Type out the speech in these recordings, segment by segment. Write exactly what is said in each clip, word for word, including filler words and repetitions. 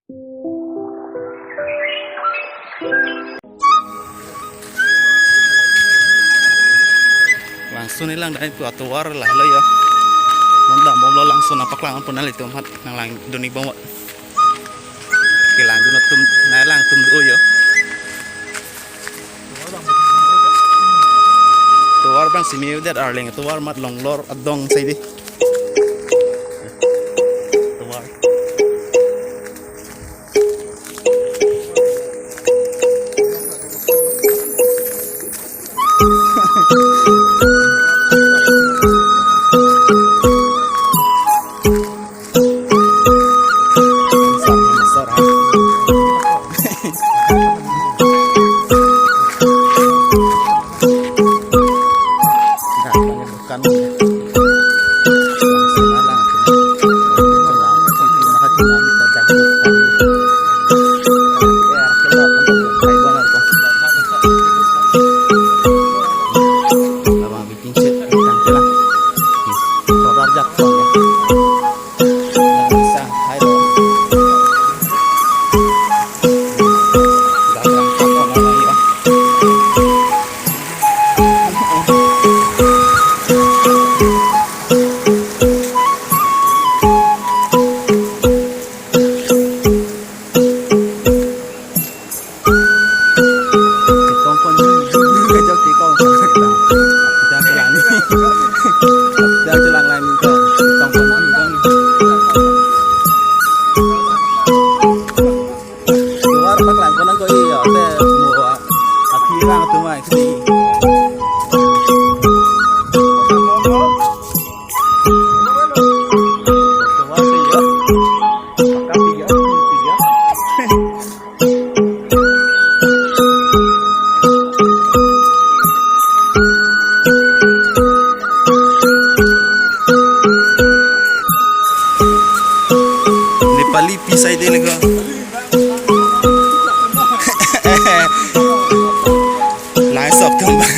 Langsun ilang dai pu atovar lahelo yo. Non dambomlo langsun, nangpaklang pon nanglitum aphan, nanglang dun-ik bomnon. Kelang dun atum, nanglang atum do yo. Tovar abang si me-odet, arleng tovar amat longlor adong saidi. Tovar. Tingsit tangke lang. Tovar jak tong ya. Sa hai lo. Galang kapon lang ya. Tong pon ju ju ju ke jok ti kong. Jang chelang. Jang chelang lang ni ko. Tong pon ju ju. Tovar paklang ko nang ko iya te mo. Api rang tu mai si. Tovar iya. Pakam iya, iya. Nepali pi saide lega. Langsok tumbang.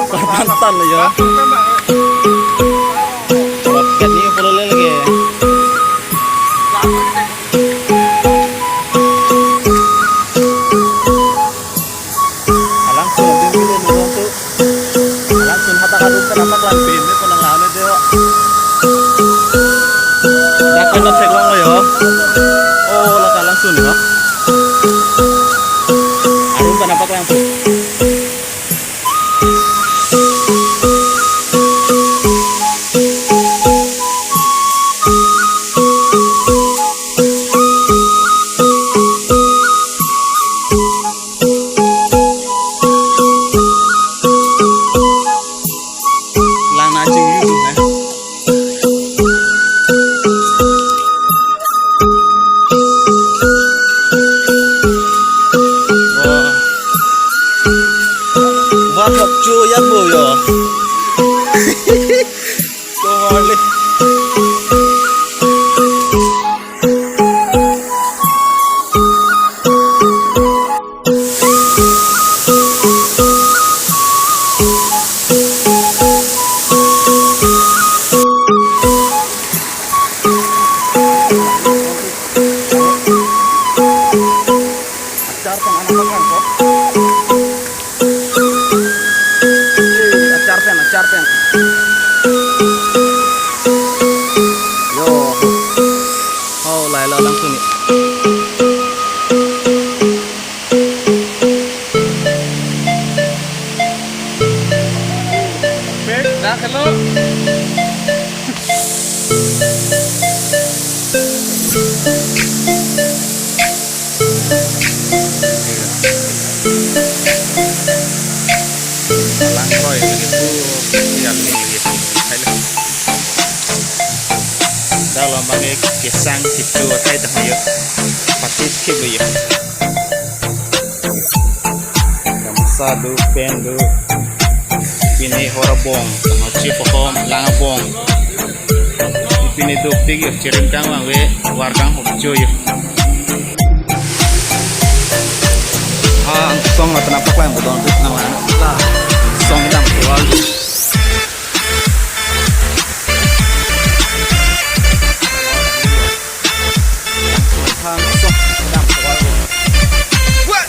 Korban tan lo yo. Roket ni pulo le lagi. Alangsun abim bilo nurong tu. Alangsun hadak arum pen nangpaklang pen, ne pon nang lawan ne deo. Dak pen nang theklong lo yo. Oh, lake alangsun yo. Arum pen nangpaklang pen. Lang nangchinglu tu, eh. Wah. Wah, thok chu ya bo yo. Tovar le. Achar pen, achar pen, achar pen. Yo. Langsung ni. Dak helo. Langkroi begitu yang ini gitu. Hai lo. Dak lo abang ke kesang kecho athai tang yo. Patis ke bo yo. Gamsa do, pen do. Pine hor abong, tangho chipo hom, lang abong. Pine dopik yo, chirim kangvang ave, var kanghokcho yo. Ah, angsong la tana paklang bodon tu nang la. Angsong dam keluar. Angsong dam keluar. What?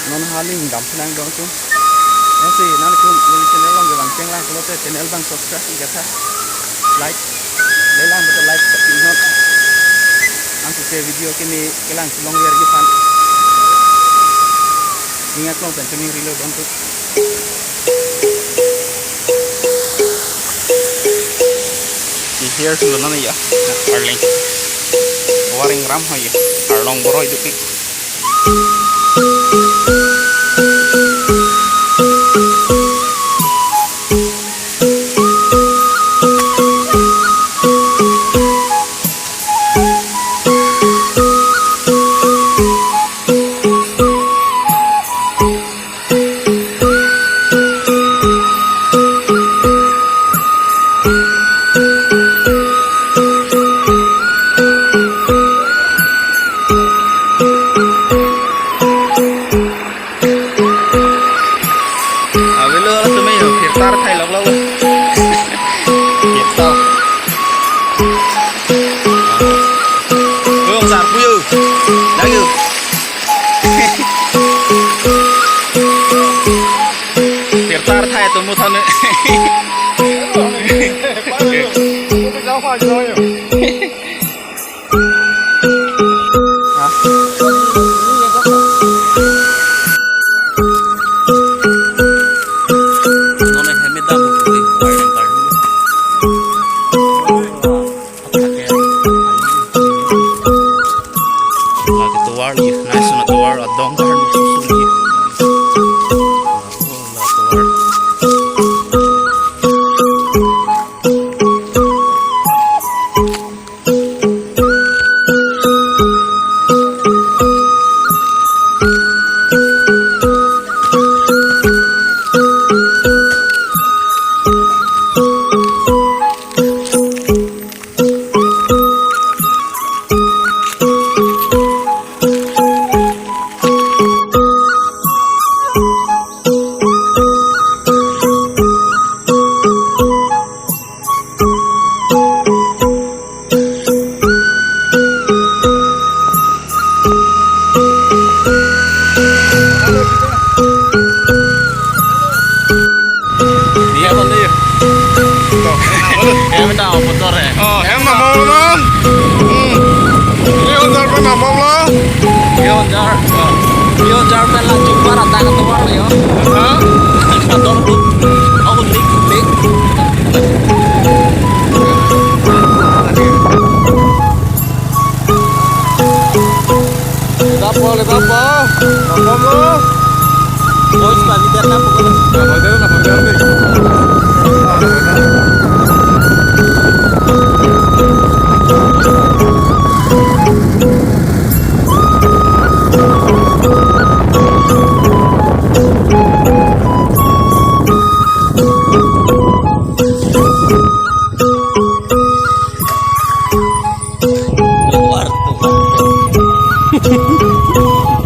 Non hali dam sinang dong tu. Lasi nanglitum neli channel along kevang chenglang pulote channel abang subscribe ikatha. Like. Lelang betul like tapi not. Ansi ke video kini kelang si longver kiphan. Ingak long pen chumi rilo dong tu. Di here sulo nana ya. Arleng. Waring ram ho ya. Arlong boroi dupik. Avelo la tumi yo, filter thai lok lok. Filter. Bung sar puyo. Lagi. Filter thai tu muthan. Lake tovar ye, nice na tovar, adong karni susu ye. Oh, la tovar. Pen lang jumpa rata ka tovar yo. Ha? Ka tovar tu. Aku lik lik. Leta po, leta po. Apa mo? Boys, pagi dia tak pukul. Apa dia, apa dia, apa dia? Luar tuh.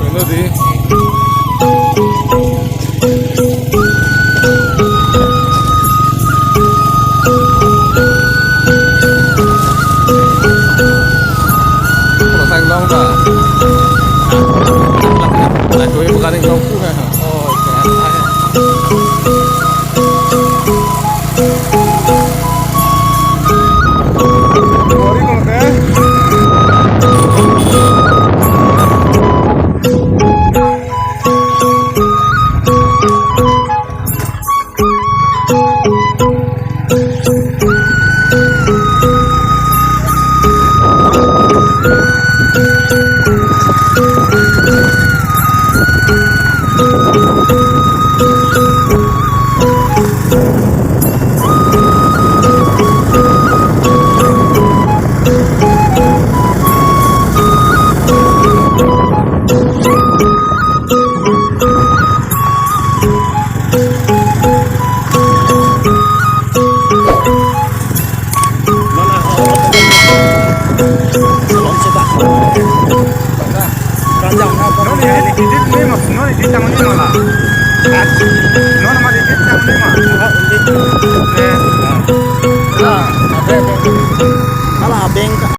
Ano di? Kalau saya bilang dah. Nah, gue bukan yang tahu. Oh, iya.